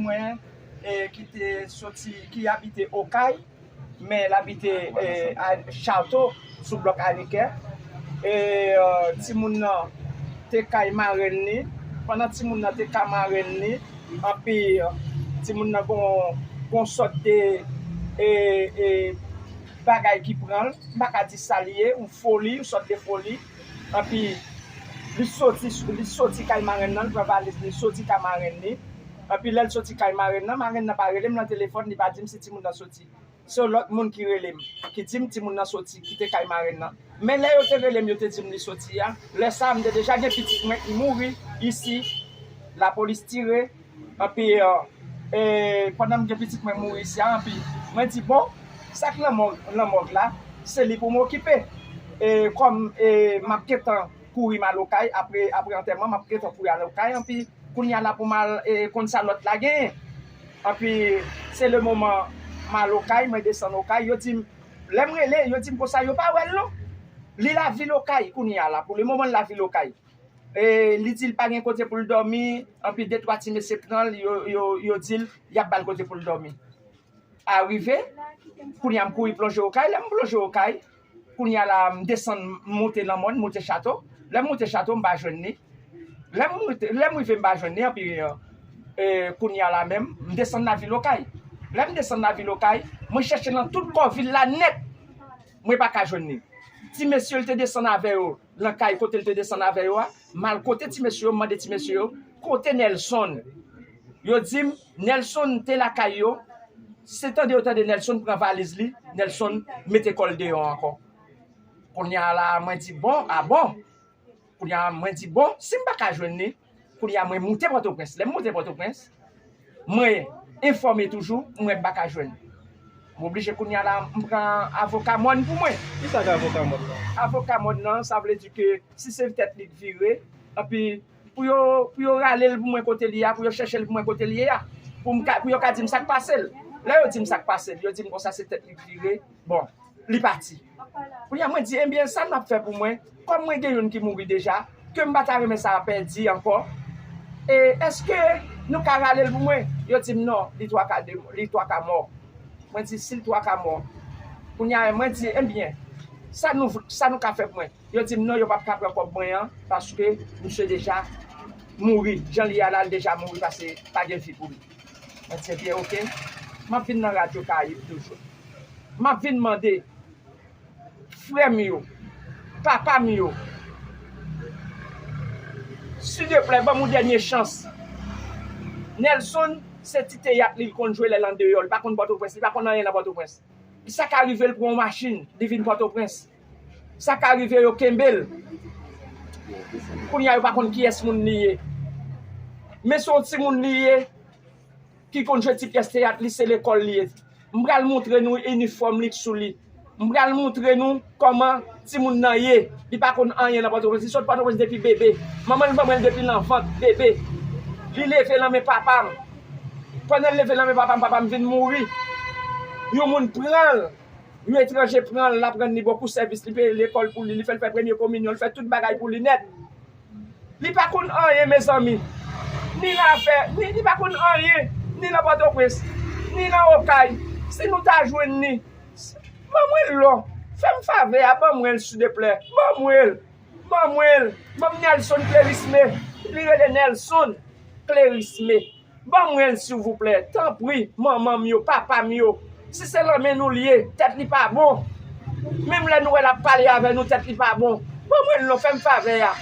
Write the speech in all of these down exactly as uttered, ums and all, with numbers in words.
Mwen, e, ki te soti, ki abite Okay, men l abite, e, a Chato, sou blòk Anikè. E, e, timoun nan te kay marenn li. Pandan timoun nan te kay marenn li, anpi timoun nan gon, gon sòt de, e, e, bagay ki pran l. M pa ka di sa l ye, yon foli, yon sòt de foli. Anpi li soti, li soti kay marenn nan, li pran valiz li, li soti kay marenn li. Anpi lè l soti kay marenn nan, marenn nan pa rele m nan telefòn, li pa di m si timoun nan soti. Se yon lòt moun ki rele m, ki di m timoun nan soti, kite kay marenn nan. Men lè yo te rele m, yo te di m li soti a, lè sa a, m te deja gen pitit mwen ki mouri isi. Lapolis tire, anpi, e, pandan m gen pitit mwen mouri isi a, anpi mwen di, bon, sa k nan mòg, nan mòg la, se li pou m okipe. E, kòm, e, m ap gentan kouri m al Okay, apre, apre antèman, m ap gentan kouri al Okay, anpi kounye a la pou m al, e, konn sa lòt la genyen. Anpi, se le moman m al Okay, mwen desann Okay, yo di m, lè m rele, yo di m konsa, yo pa wè l non. Li lavil Okay kounye a la, pou le moman l lavil Okay. E, li di l pa gen kote pou l dòmi, anpi de twa ti mesye pran l, yo, yo, yo di l y ap ba l kote pou l dòmi. Arive, kounye a m kouri plonje Okay, lè m plonje Okay, kounye a la, m desann, m monte nan mòn, m monte Chato. Lè m monte Chato, m pa jwenn li. Lè m monte, lè m rive, m pa jwenn li, anpi, e, kounye a la menm, m desann lavil Okay. Lè m desann lavil Okay, mwen chèche nan tout kò vil la nèt, mwen pa ka jwenn li. Ti mesye l te desann avè yo, nan kay kote l te desann avè yo a, m al kote ti mesye yo, m mande ti mesye yo, kote Nelson? Yo di m, Nelson te lakay yo. Se tande yo tande Nelson pran valiz li, Nelson mete kò l deyò ankò. Kounye a la, mwen di, bon, a bon? Kounye a, mwen di, bon, si m pa ka jwenn li, kounye a, mwen moute Pòtoprens. Lè m moute Pòtoprens, mwen enfòme toujou, m wè m pa ka jwenn. M oblije kounye a la, m pran avoka mòn pou mwen. Ki sa k avoka mòn nan? Avoka mòn nan, sa vle di ke si se tèt li k vire, anpi pou yo, pou yo rale l pou mwen kote l ye a, pou yo chèche l pou mwen kote l ye a, pou m ka, pou yo ka di m sa k pase l. Lè yo di m sa k pase l, yo di m konsa se tèt li k vire. Bon, li pati. Kounye a, mwen di, ebyen, sa n ap fè pou mwen? Kòm mwen gen youn ki mouri deja, ke m pa ta renmen sa a pèdi ankò, e èske nou ka rale l pou mwen? Yo di m non, li twa ka de, li twa ka mò. Mwen di, si l twa ka mò. Kounye a, mwen di, ebyen, sa nou, sa nou ka fè pou mwen? Yo di m non, yo p ap ka pran kòb mwen an, paske misye deja mouri. Jan l ye a la, l deja mouri, paske pa gen vi pou li. Mwen di, ebyen, oke. M ap vin nan Radyo Karayib toujou. M ap vin mande frè m yo, papa m yo, sildeplè, ban m yon dènye chans. Nelson, se ti teyat li l konn jwe lè l andeyò. Li pa konn Pòtoprens, li pa konn anyen nan Pòtoprens. Sa ka rive l pran yon machin, li vin Pòtoprens. Sa ka rive yo kenbe l. Kounye a yo pa konn kiyès moun li ye. Men se yon timoun li ye ki konn jwe ti pyès teyat li, se lekòl li ye. M pral montre nou inifòm li k sou li. M pral montre nou kòman timoun nan ye. Li pa konn anyen nan Pòtoprens. Li sot Pòtoprens depi bebe. Manman l ban mwen l depi nan vant, bebe. Li leve nan men papa m. Pandan l leve nan men papa m, papa m vin mouri. Yon moun pran l. Yon etranje pran l, l ap rann li bokou sèvis, li peye lekòl pou li, li fè l fè premye kominyon, li fè tout bagay pou li nèt. Li pa konn anyen, mezanmi. Ni nan afè, ni, li pa konn anyen, ni nan Pòtoprens, ni nan Okay. Si nou ta jwenn li, ban mwen l non. Fè m favè a, ban mwen l, sildeplè. Ban mwen l. Ban mwen l. Ban m Nelson Clerisme. Li rele Nelson Clerisme. Ban mwen l, silvouplè. Tanpri, manman m yo, papa m yo. Si se nan men nou l ye, tèt li pa bon. Menm lè nou wè l ap pale avè nou, tèt li pa bon. Ban mwen l non, fè m favè a.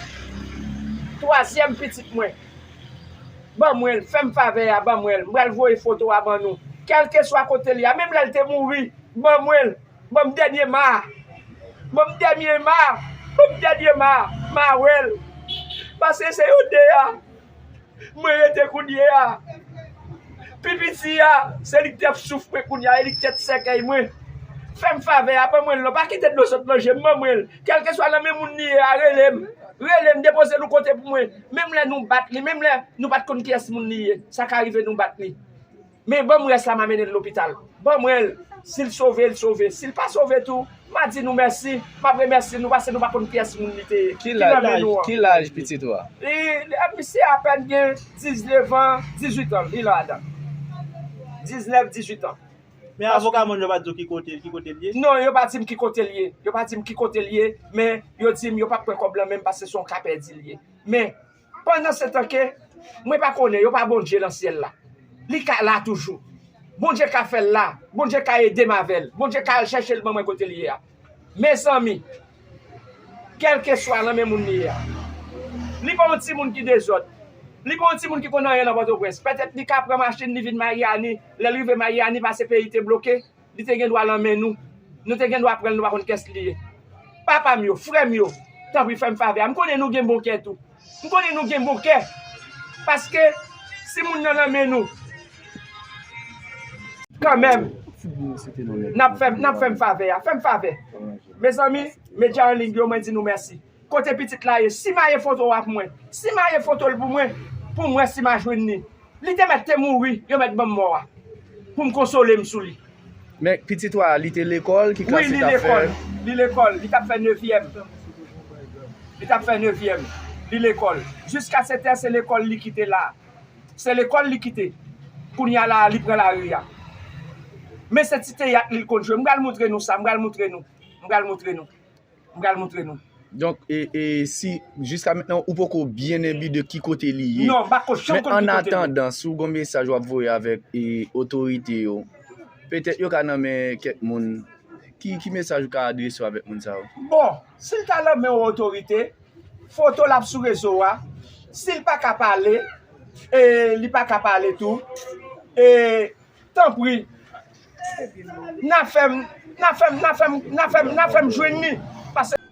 Twazyèm pitit mwen. Ban mwen l, fè m favè a, ban mwen l. M pral voye foto a ban nou. Kèlkeswa kote l ye a, menm lè l te mouri, ban mwen l. Ban m dènye ma. Ban m dènye ma. Ban m dènye ma. Ma wè l. Paske se yo de a. Mwen rete kounye a. Pi piti a, se li k t ap souf mwen kounye a, e li k t ap sèkèy mwen. Fè m favè a, ban mwen l non. Pa kite dlo sot nan je m, ban mwen l. Kèlkeswa nan men moun li ye a, rele m. Rele m, depoze nou kote pou mwen. Menm lè nou bat li, menm lè nou pa t konn kiyès moun li ye, sa ka rive nou bat li. Men ban m rès la, m a mennen l lopital. Ban mwen l. Si l sove, l sove. Si l pa sove tou, m a di nou mèsi. M ap remèsye nou paske nou pa konn kiyès moun li te ye. Ki laj, ki laj pitit ou a? Li, li, misye apèn gen diznèf an, dizuit an, li la adan. diznèf, dizuit an. Men avoka moun yo pa di w ki kote ki kote l ye? Non, yo pa di m ki kote l ye. Yo pa di m ki kote l ye, men yo di m yo p ap pran kòb lan menm paske se yon ka pèdi l ye. Men, pandan se tan ke, mwen pa konnen, yo pa Bondye nan syèl la. Li ka la toujou. Bondye ka fè l la. Bondye ka ede m avè l. Bondye ka al chèche l ban mwen kote l ye a. Mezanmi, kèlkeswa nan men moun li ye a, li pa yon timoun ki dezòd. Li pa yon timoun ki konn anyen nan Pòtoprens. Petèt li ka pran machin, li vin Maryani. Lè l rive Maryani, pase peyi te bloke, li te gen dwa nan men nou. Nou te gen dwa pran l, nou pa konn kiyès li ye. Papa m yo, frè m yo, tanpri fè m favè a. M konnen nou gen bon kè tou. M konnen nou gen bon kè. Paske si moun nan nan men nou, kanmenm, n ap fè, n ap fè m favè a. Fè m favè. Mezanmi, medya an liy yo, mwen di nou mèsi. Kote pitit la ye? Simaye foto a pou mwen. Simaye foto l pou mwen. Pou m wè si m a jwenn li. Li te mèt te mouri, yo mèt ban m mò a. Pou m konsole m sou li. Men pitit ou a, li te lekòl ki Wi, klas li li t ap fè? Lekòl. Li lekòl. Li t ap fè nevyèm. Li t ap fè nevyèm. Li lekòl. Jiska sèt è, se lekòl li kite la. Se lekòl li kite. Kounye a la, li pran lari a. Men se ti teyat li l konn jwe. M pral montre nou sa. M pral montre nou. M pral montre nou. M pral montre nou. Donk, e, e, si jiska mentnan ou poko byen enbi de ki kote li ye. Non, m pa ko janm Men konn an ki kote li. Atandan, si w gon mesaj w ap voye avèk e, otorite yo, petèt yo ka nan men kèk moun. Ki, ki mesaj ou ka adrese w avèk moun sa yo? Bon, si l ta nan men yon otorite, foto l ap sou rezo a. Si l pa ka pale, e, li pa ka pale tou. E, tanpri, n a fè m, n a fè m, n a fè m, n a fè m, n a fè m jwenn li. Paske